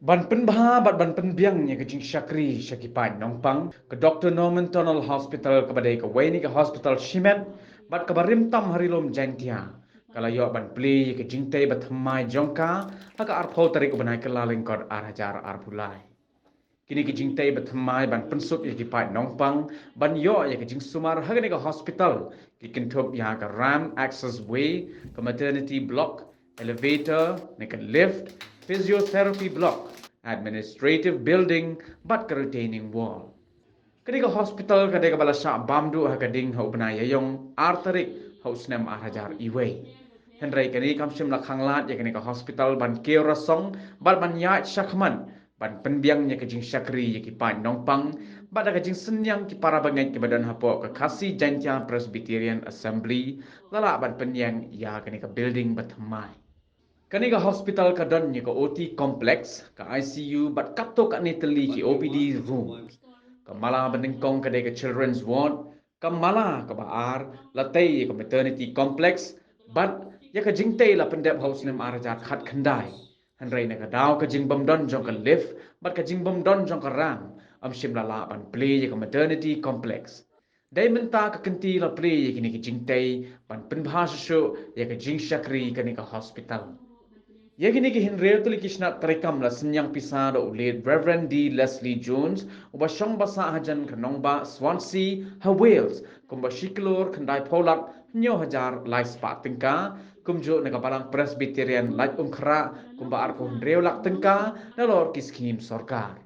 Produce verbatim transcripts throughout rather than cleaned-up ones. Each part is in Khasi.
Ban pynbha bad ban pynbiang ïa ka jingshakri sha ki paid nongpang, ka Doctor Norman Tunnel Hospital kaba dei kawei na ki hospital shimet bad kaba rim tam ha Ri Lum Jaiñtia ka la ïoh ban plie ïa ka jingtei bathymmai jong ka ha ka arphew tarik u bnai Kyllalyngkot ar hajar arphew lai. Kine ki jingtei bathymmai ban pynsuk ïa ki paid nongpang ban ïoh ïa ka jingsumar ha kane ka hospital ki kynthup ïa ka ramp access way, ka maternity block, elevator ne ka lift, physiotherapy block, administrative building bad ka retaining wall. Kane ka hospital ka dei kaba la shah bam duh ha ka ding ha u bnai Ïaïong ar tarik ha u snem ar hajar iwei. Hynrei kane kam shym la khanglad ïa kane ka hospital ban kiew rasong bad ban ïaid shakhmat ban pynbiang ïa ka jingshakri ïa ki paid nongpang bad da ka jingsynñiang ki para bangeit kiba don hapoh ka Khasi Jaiñtia Presbyterian Assembly la lah ban pynïeng ïa kane ka building bathymmai. Kane ka hospital ka don ïa ka O T complex, ka I C U bad katto katne tylli ki O P D room. Ka mala banyngkong ka dei ka children's ward, ka mala kaba ar la tei ïa ka maternity complex bad ïa ka jingtei la pyndep ha u snem ar hajar khatkhyndai. Hynrei na ka daw ka jingbymdon jong ka lift bad ka jingbymdon jong ka ramp, ym shym la lah ban plie ïa ka maternity complex. Dei mynta ka kynti la plie ïa kine ki jingtei ban pynbha shuh shuh ïa ka jingshakri kane ka hospital. Ïa kine ki hynriew tylli ki shnat treikam la synñiang pisa da u late Reverend D Leslie Jones, uba shong ba sah hajan ka nongbah Swansea ha Wales, kumba shi klur khyndai phew lak hynñiew hajar lai spah tyngka, kumjuh na ka Balang Presbyterian Laitumkhrah kumba arphew hynriew lak tyngka nalor ki skhim sorkar.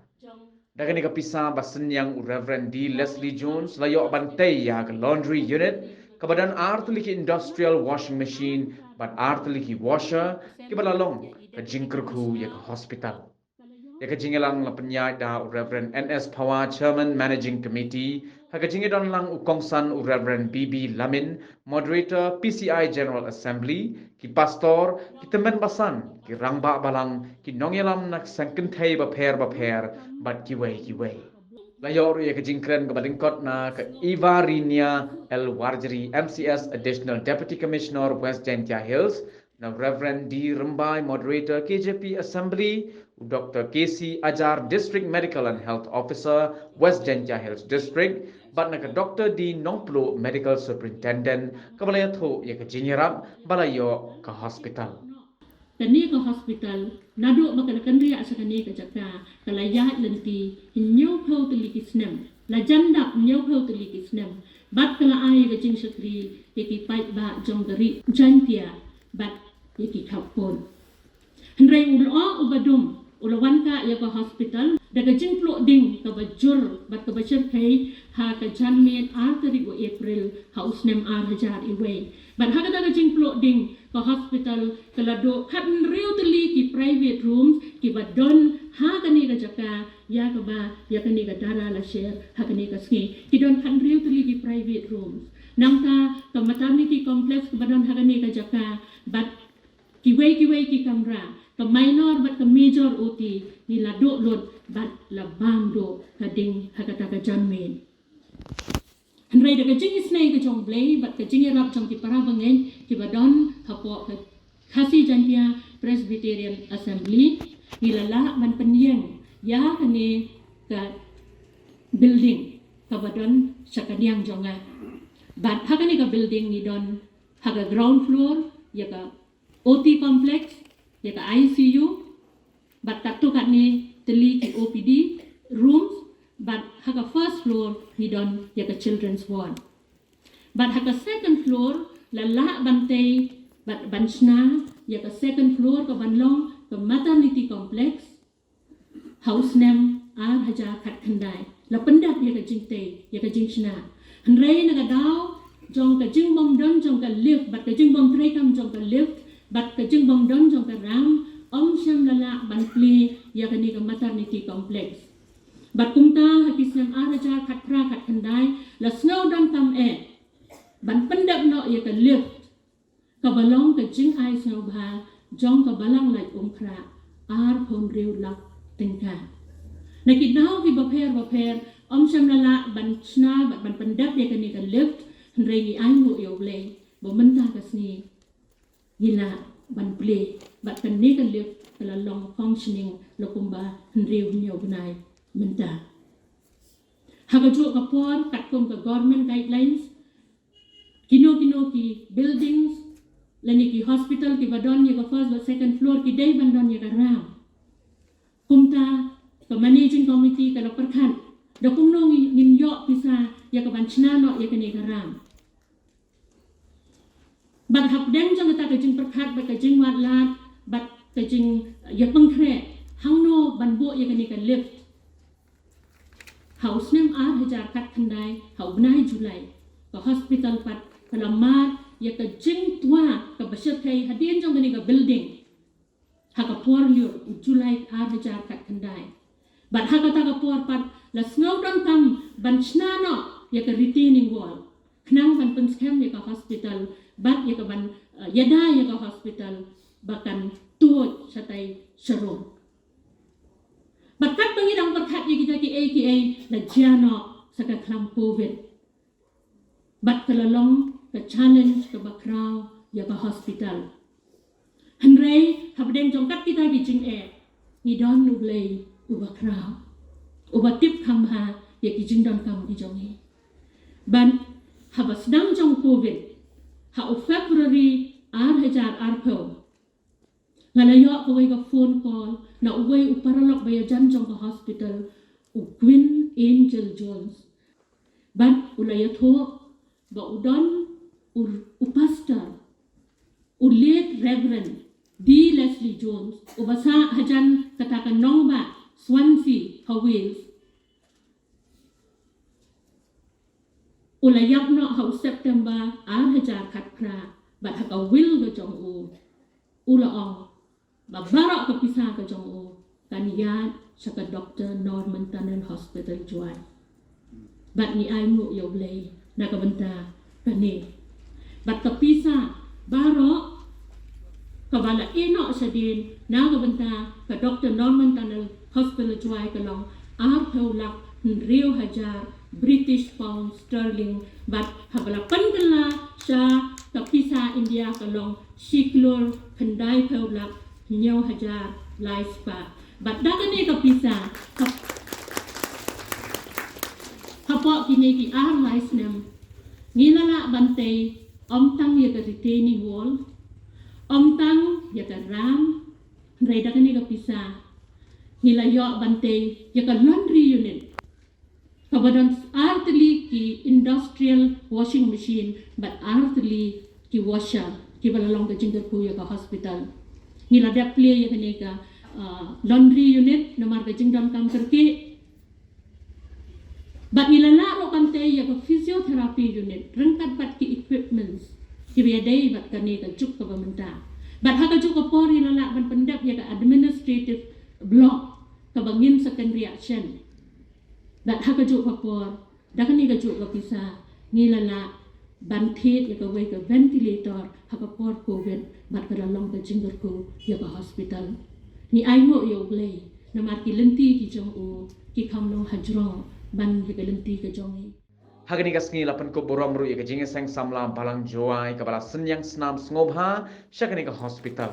Da kane ka pisa ba synñiang u Reverend D Leslie Jones la ïoh ban tei ïa ka laundry unit, kaba don ar tylli ki industrial washing machine bad ar tylli ki washer, kiba la long ka jingkyrkhu ïa ka hospital. Ïa ka jingïalang la pynïaid da u Reverend N S Phawa, Chairman Managing Committee, ha ka jingïadon lang u kongsan u Reverend B B Lamin, Moderator P C I General Assembly, ki pastor, ki tymmen basan, ki rangbah balang, ki nongïalam na seng kynthei bapher bapher bad kiwei kiwei. La ïoh ruh ïa ka jingkren kaba lyngkot na ka Eva Rinia L Warjri, M C S, Additional Deputy Commissioner, West Jaiñtia Hills, na Reverend D Rymbai, Moderator, K J P Assembly, u Doctor K C Ajar, District Medical and Health Officer, West Jaiñtia Hills District, bad na ka Doctor D Nongpluh, Medical Superintendent, kaba la ïathuh ïa ka jingïarap ba la ïoh ka hospital. Kane ka hospital, naduh ba ka la kynriah sha kane ka jaka, ka la ïaid lynti hynñiew phew tylli ki snem, la jan dap hynñiew phew tylli ki snem, bad ka la ai ïa ka jingshakri ïa ki paidbah jong ka ri Jaiñtia bad ïa ki khapkun. Hynrei u lyoh uba dum u la wan kah ïa ka hospital da ka jingpluh ding kaba jur bad kaba shyrkhei ha ka janmiet ar tarik u April ha u snem ar hajar iwei. Bad ha kata ka jingpluh ding ka hospital ka la duh khathynriew tylli ki private rooms kiba don ha kane ka jaka, ïa kaba ïa kane ka dara la share ha kane ka sngi. Ki don khathynriew tylli ki private rooms. Nangta ka maternity complex kaba don ha kane ka jaka bad kiwei kiwei ki kamra, ka minor bad ka major O T, ngi la duh lut bad la bam duh ka ding ha kata ka janmiet. Hynrei da ka jingisynei ka jong U Blei bad ka jingïarap jong ki para bangeit kiba don hapoh ka Khasi Jaiñtia Presbyterian Assembly, ngi la lah ban pynïeng ïa kane ka building kaba don sha ka niang jong nga. Bad ha kane ka building ngi don ha ka ground floor ïa ka O T complex, ïa ka I C U, bad katto katne tylli ki O P D rooms, bad ha ka first floor ngi don ïa ka children's ward. Bad ha ka second floor la lah ban tei bad ban shna ïa ka second floor kaban long ka maternity complex, ha u snem ar hajar khatkhyndai. La pyndep ïa ka jingtei, ïa ka jingshna. Hynrei na ka daw jong ka jingbymdon jong ka lift, bad ka jingbymtreikam jong ka lift, bad ka jingbymdon jong ka ramp, ym shym la lah ban plie ïa kane ka maternity complex. Bad kumta ha ki snem ar hajar khatphra khatkhyndai, la sngew donkam eh ban pyndep noh ïa ka lift, kaba long ka jingai sngewbha jong ka Balang Laitumkhrah, arphew hynriew lak tyngka. Na ki daw kiba pher bapher, ym shym la lah ban shna bad ban pyndep ïa kane ka lift, hynrei ngi ainguh ïa U Blei ba mynta ka sngi ngi lah ban plie bad kane ka lift ka la long functioning la kumba hynriew hynñiew bnai mynta. Ha kajuh ka por, katkum ka government guidelines, kino kino ki buildings lane ki hospital kiba don ïa ka first bad second floor ki dei ban don ïa ka ram. Kumta ka managing committee ka la pyrkhat da kumno ngin ïoh pisa ïa ka ban shna noh ïa kane ka ram. Bad hapdeng jong kata ka jingpyrkhat bad ka jingwad lad bad ka jingïapynkhreh hangno ban buh ïa kane ka lift, ha u snem ar hajar khatkhyndai, ha u bnai July, ka hospital pat ka la mad ïa ka jingtwa kaba shyrkhei hadien jong kane ka building. Ha ka por lyiur u July ar hajar khatkhyndai. Bad ha kata ka por pat la sngew donkam ban shna noh ïa ka retaining wall khnang ban pynskhem ïa ka hospital bad ïa ka ban, eh, ïada ïa ka hospital ba kan tuid shatai sharum. Bad katba ngi dang pyrkhat ïa kita kiei kiei, la jia noh sa ka khlam covid. Bad ka la long ka challenge kaba khraw ïa ka hospital. Hynrei hapdeng jong kat kita ki jingeh, ngi don U Blei uba khraw, uba tip kham bha ïa ki jingdonkam ki jong ngi. Bad haba sdang jong covid, ha u February ar hajar arphew, nga la ïoh kawei ka phone call na uwei u paralok ba ïajan jong ka hospital, u Queen Angel Jones. Bad u la ïathuh ba u don u, u pastor, u late Reverend D Leslie Jones, uba sah hajan kata ka nongbah Swansea ha Wales. U la ïap noh ha u September ar hajar khatphra, bad ha ka will ka jong u, u la ong ba baroh ka pisa ka jong u kan ïaid sha ka Doctor Norman Tunnel Hospital Jowai. Bad ngi ainguh ïa U Blei na ka bynta kane. Bad ka pisa baroh kaba la ïeh noh shadien na ka bynta ka Doctor Norman Tunnel Hospital Jowai ka long arphew lak hynriew hajar British pound sterling, bad haba la pynkylla sha ka pisa India ka long shi klur khyndaiphew lak hynñiew hajar lai spah. Bad da kane ka pisa, hap-, hapoh kine ki ar lai snem, ngi la lah ban tei ym tang ïa ka retaining wall, ym tang ïa ka ram, hynrei da kane ka pisa ngi la ïoh ban tei ïa ka laundry unit, kaba don artylli ki industrial washing machine bad artylli ki washer, kiba la long ka jingkyrkhu ïa ka hospital. Ngi la dep plie ïa kane ka, ah, laundry unit namar ka jingdonkam kyrkieh. Bad ngi la lah ruh ban tei ïa ka physiotherapy unit ryngkat bad ki equipments kiba ïadei bad kane ka juk kaba mynta. Bad ha kajuh ka por ngi la lah ban pyndep ïa ka administrative block kaba ngin sa kynriah shen. Bad ha kajuh ka por, da kane kajuh ka pisa, ngi la lah ban thied ïa kawei ka ventilator ha ka por covid, bad ka la long ka jingkyrkhu ïa ka hospital. Ngi ainguh ïa U Blei namar ki lynti ki jong u ki kham long hajrong ban ïa ka lynti ka jong ngi. Ha kane ka sngi la pynkup burom ruh ïa ka jingïaseng samla Balang Jowai kaba la synñiang snam sngewbha sha kane ka hospital.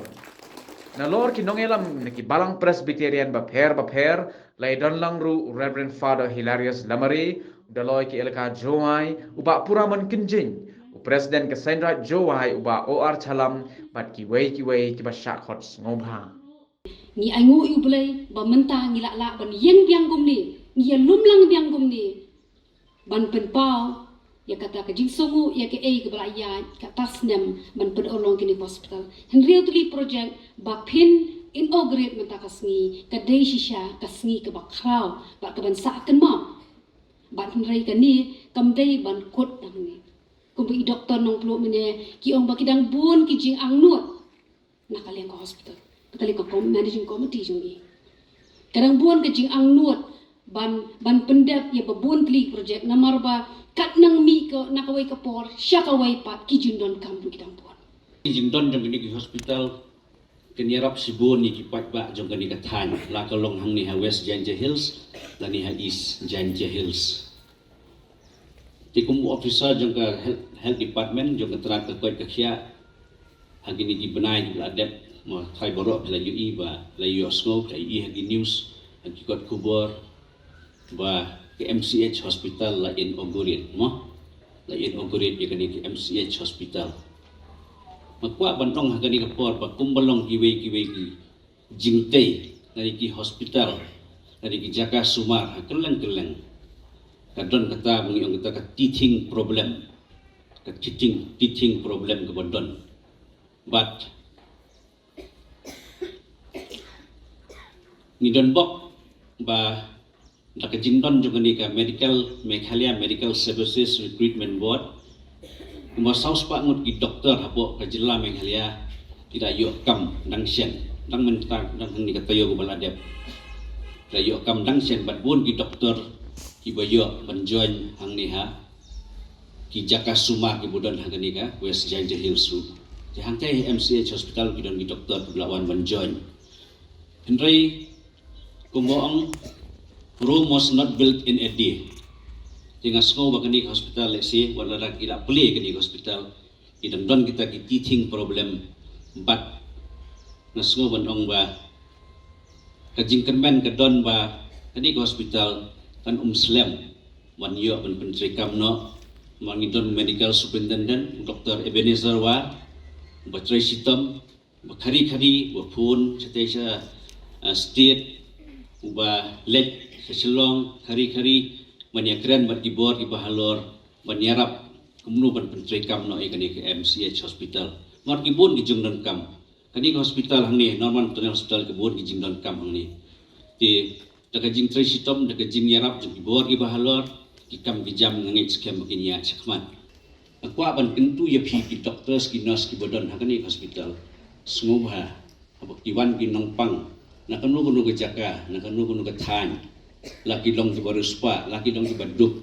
Nalor ki nongïalam na ki balang Presbyterian bapher bapher, la ïadon lang ruh u Reverend Father Hilarius Lamare, u Daloi ki Elaka Jowai, u Bah Puraman Kynjing, u President ka Seiñ Raij Jowai, u Bah O R Challam, bad kiwei kiwei kiba shah khot sngewbha. Ngi ainguh ïa U Blei ba mynta ngi la lah ban ïeng biang kumne, ngi ïalum lang biang kumne, ban pynpaw ïa kata ka jingsngewnguh ïa kaei kaba la ïaid kata snem ban pynurlong kine hospital. Hynriew tylli project ba phin inaugurate mynta ka sngi, ka dei shisha ka sngi kaba khraw bad kaban sah kynmaw. Bad hynrei kane kam dei ban kut nangne. Kumba i Doktor Nongpluh mynne, ki ong ba ki dang bun ki jingangnud na ka liang ka hospital, ka liang ka com-, managing committee jong ngi. Ka dang bun ka jingangnud ban, ban pyndep ïa ba bun tylli project namar ba kat nang mih ka, na kawei ka por sha kawei pat ki jingdonkam ruh ki dang bun. Ki jingdon jong kane ka hospital kan ïarap shibun ïa ki paidbah jong kane ka thaiñ, la ka long hangne ha West Jaintia Hills lane ha East Jaintia Hills. Te kum u officer jong ka health, health department jong ka tnat ka koit ka khiah, ha kine ki bnai kiba la dep, Mo, trai baroh phi la ïohi ba, la ïohsngew, phi la ïohi ha ki news, ha ki kot khubor, ba ka M C H hospital la inaugurate, mo? La inaugurate ïa kane ka M C H hospital. Nga kwah ban ong ha kane ka por ba kumba long kiwei kiwei ki jingtei, lane ki hospital, lane ki jaka sumar ha kylleng kylleng, ka don kata ba ngi ong kata ka teething problem. Ka teething, teething problem kaba don. Bad ngi don bok ba da ka jingdon jong kane ka Medical, Meghalaya Medical Services Recruitment Board, kumba saw spah ngut ki doktor hapoh ka jylla Meghalaya ki da ïoh kam dang shen, dang mynta, dang hangne ka taïew kaba la dep. Ki da ïoh kam dang shen bad bun ki doktor kiba ïoh ban join hangne ha ki jaka sumar kiba don ha kane ka West Jaintia Hills ruh. Te hangta ha M C H hospital ki don ki doktor kiba la wan ban join. Hynrei kumba ong, Rome was not built in a day. Te nga sngew ba kane ka hospital, let's say, wat lada ki la plie kane ka hospital, ki dang don kita ki teething problem. Bad nga sngew ban ong ba ka jingkyrmen ka don ba kane ka hospital kan ym slem ban ïoh ban pyntreikam noh. Ma ngi don medical superintendent, Doctor Ebenezer War, ba trei shitom, ba khari khari ba phone shatei sha, ah, state, ba leit sha Shillong khari khari ban ïakren bad ki bor kiba halor ban ïarap kumno ban pyntreikam noh ïa kane ka M C H hospital. Ngat ki bun ki jingdonkam. Kane ka hospital hangne, Norman Tunnel Hospital, ki bun ki jingdonkam hangne. Te da ka jingtrei shitom, da ka jingïarap jong ki bor kiba halor, ki kam ki jam nga ngeit skhem ba kin ïaid shakhmat. Nga kwah ban kyntu ïa phi ki doctors, ki nurse kiba don ha kane ka hospital. Sngewbha, haba ki wan ki nongpang na kano kano ka jaka, na kano kano ka thaiñ, la ki long kiba riewspah, la ki long kiba duk,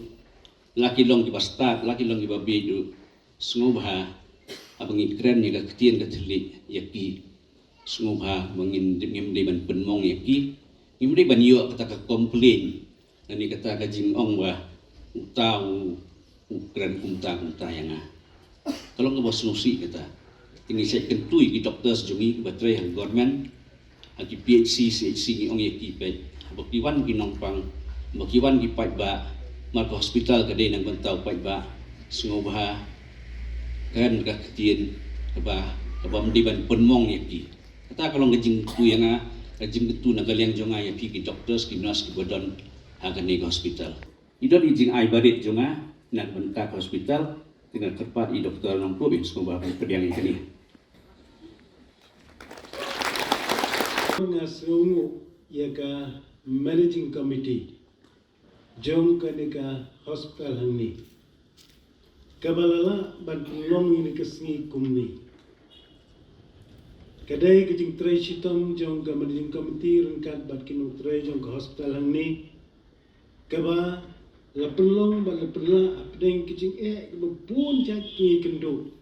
la ki long kiba stad, la ki long kiba bieit ruh, sngewbha haba ngi kren ïa ka ktien ka thylliej ïa ki, sngewbha ba ngim dei ban pynmong ïa ki. Ngim dei ban ïoh kata ka complain, lane kata ka jingong ba uta u, u kren kumta kumta ïa nga. Ka long kaba sngewsih kata. Te ngi shait kyntu ïa ki doctors jong ngi kiba trei ha government, ha ki P H C, C H C, ngi ong ïa ki, peit, haba ki wan ki nongpang, haba ki wan ki paidbah, namar ka hospital ka dei na ka bynta u paidbah, sngewbha kren ka ktien kaba, kaba ym dei ban pynmong ïa ki. Kata ka long ka jingkyntu ïa nga, ka jingkyntu na ka liang jong nga ïa phi ki doctors, ki nurse kiba don ha kane ka hospital. Ngi don i jingai barit jong nga na ka bynta ka hospital, te nga kyrpad ïa i Doctor Nongtup, sngewbha ban pdiang ïa kane. Nga sngewnguh ïa ka Managing Committee jong kane ka hospital hangne, kaba la lah ban pynlong ïa kane ka sngi kumne. Ka dei ka jingtrei shitom jong ka Managing Committee ryngkat bad ki nongtrei jong ka hospital hangne, kaba la pynlong bad la pynlah hapdeng ka jingeh kaba bun jait ki kynduh.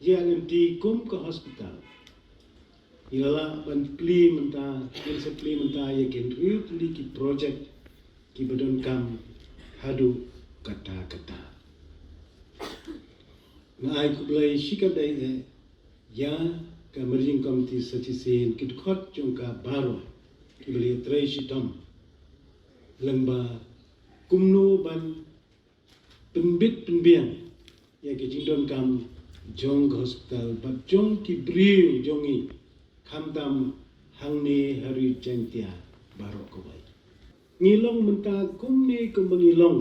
Ïa lynti kum ka hospital, ïa la lah ban plie mynta, ban sa plie mynta ïa ki hynriew tylli ki project kiba donkam haduh katta katta. Nga ai khublei shikatdei eh ïa ka Managing Committee sa shisien, ki dkhot jong ka baroh kiba la ïatrei shitom lyngba kumno ban pynbit pynbiang ïa ki jingdonkam jong ka hospital bad jong ki briew jong ngi, khamtam hangne ha Ri Jaiñtia baroh kawei. Ngi long mynta kumne kumba ngi long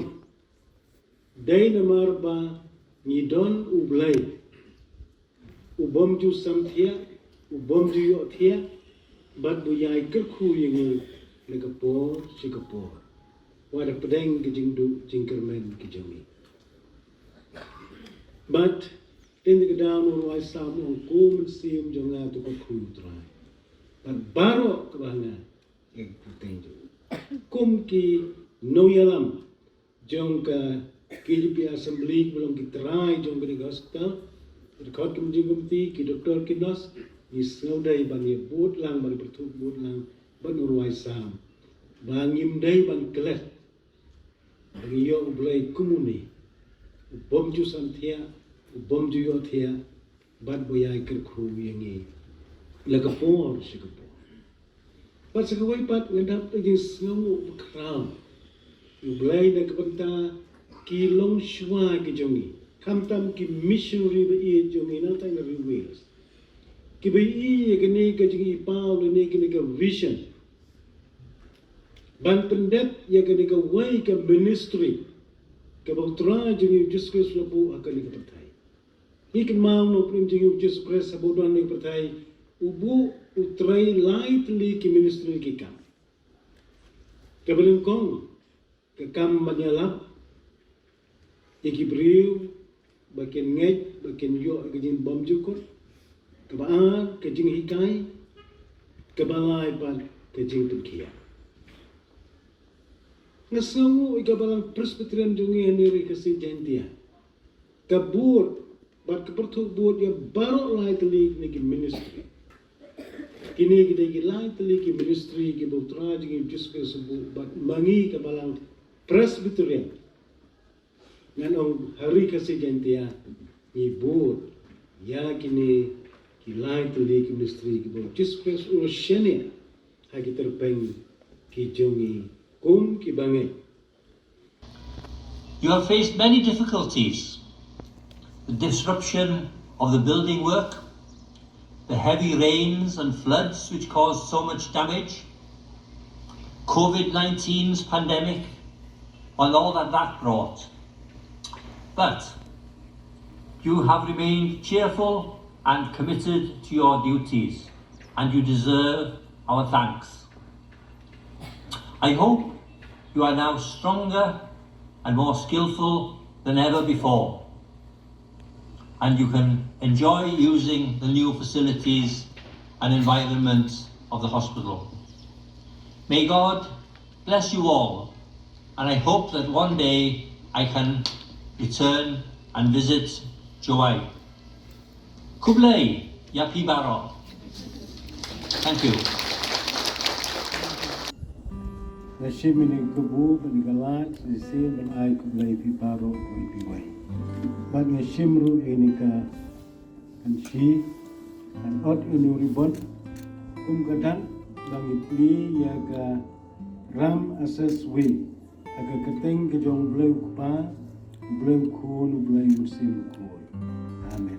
dei namar ba ngi don U Blei u bym ju sam thiah, u bym ju ïoh thiah, bad ba u ïai kyrkhu ïa ngi na ka por sha ka por, wat hapdeng ka jingduh jingkyrmen ka jong ngi. Bad in ka daw u nongrwai Salm u ong, Ko Mynsiem jong nga, to kyrkhu ïa U Trai, bad baroh kaba ha nga ïa ka kyrteng jong u. Kum ki nongïalam jong ka K J P Assembly, kiba long ki trai jong kane ka hospital, ki dkhot ka Managing Committee, ki doktor, ki nurse, ngi sngewdei ban ïa bud lang, ban ïa pyrthuh bud lang bad u nongrwai Salm ba ngim dei ban klet ba ngi ïoh U Blei kum une, u bym ju sam thiah, u bym ju ïoh thiah, bad ba u ïai kyrkhu ïa ngi Na ka por sha ka por. Bad sa kawei pat nga dap da ki sngewnguh bakhraw ïa U Blei na ka bynta ki longshuwa ki jong ngi, khamtam ki missionary ba ïeit jong ngi nangta na ri Wales, kiba ïohi ïa kane ka jingïohi paw lane kane ka vision ban pyndep ïa kane kawei ka ministry kaba U Trai jong ngi U Jisu Khrist u la buh ha kane ka pyrthei. Ngi kynmaw nongpynim jong ngi U Jisu Khrist haba u don ha kane ka pyrthei, u buh, u trei lai tylli ki ministry, ki kam. Kaba nyngkong, ka kam ban ïalap ïa ki briew ba kin ngeit, ba kin ïoh ka jingbymjukut. Kaba ar, ka jinghikai. Kaba lai pat, ka jingpynkhiah. Nga sngewnguh ïa ka Balang Presbyterian jong ngi ha Ri Khasi Jaiñtia, ka board bad ka pyrthei board ïa baroh lai tylli kine ki ministry. Kine ki dei ki lai tylli ki ministry kiba U Trai jong ngi U Jisu Khrist u buh, bad ma ngi ka Balang Presbyterian, ngan ong ha Ri Khasi Jaiñtia, ngi board ïa kine ki lai tylli ki ministry kiba U Jisu Khrist u shaniah ha ki tyrpeng ki jong ngi kum ki bangeit. You have faced many difficulties: the disruption of the building work, the heavy rains and floods which caused so much damage, COVID nineteen's pandemic, and all that that brought. But you have remained cheerful and committed to your duties, and you deserve our thanks. I hope you are now stronger and more skillful than ever before, and you can enjoy using the new facilities and environment of the hospital. May God bless you all, and I hope that one day I can return and visit Jowai. Khublei ïa phi baroh. Thank you. Nga shim ïa kane ka kabu bad ïa ka lad shisien ban ai khublei ïa phi baroh kiba ïeit. Bad nga shim ruh ïa kane ka kynshi, ngan ot ïa une u ribbon kum ka dak ba ngi plie ïa ka Ram Access Way. Ha ka kyrteng ka jong U Blei U Kpa, U Blei U Khun, U Blei U Mynsiem Bakhuid. Amen.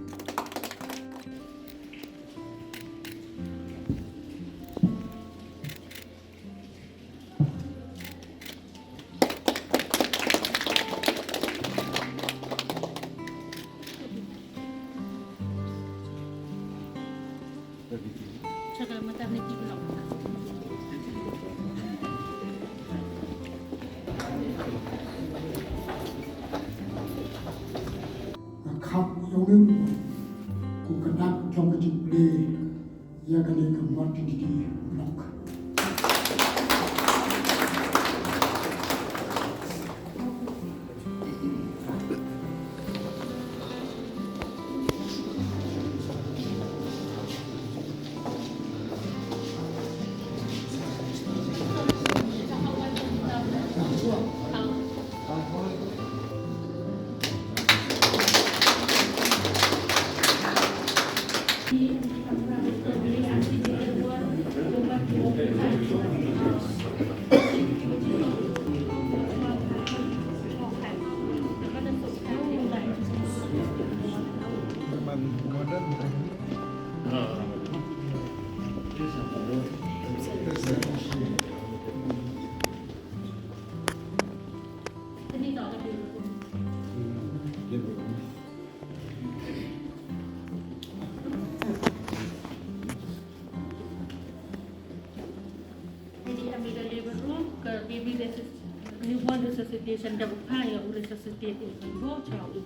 Nga khap ïa u kum ka dak jong ka jingplie ïa kane ka maternity block. Jadi, kami dari Baru ke baby resus-, newborn resuscitation, da bukan ya resuscitate ibu, child.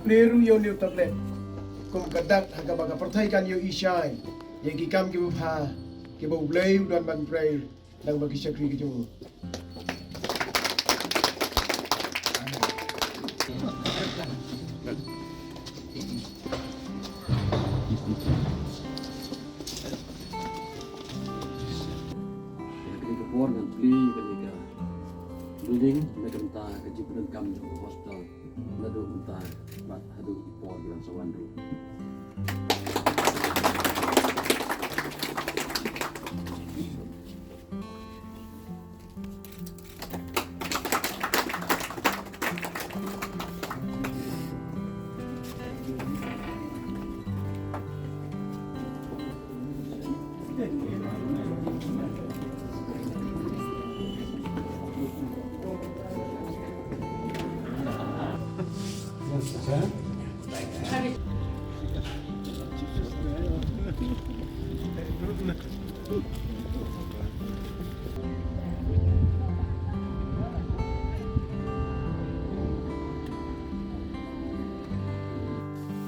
Plie ruh ïa une u tablet kum ka dak ha kaba ka pyrthei kan ïohi shai ïa ki kam kiba bha kiba U Blei u don ban pyntrei tang ba ki shakri ki jong u. Ïa kane ka por ngan plie ïa kane ka building na ka bynta ka jingpyndonkam jong ka hospital naduh mynta bad haduh ki por kiban sa wan ruh.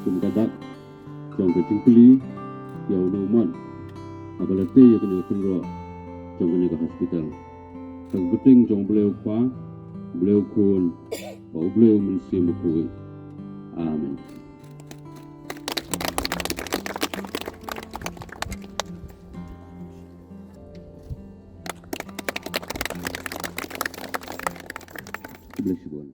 Kum ka dak jong ka jingplie ïa une u mon haba la tei ïa kane ka kynroh jong kane ka hospital. Ha ka kyrteng jong U Blei U Kpa, U Blei U Khun bad U Blei U Mynsiem Bakhuid. Amen. God bless you all.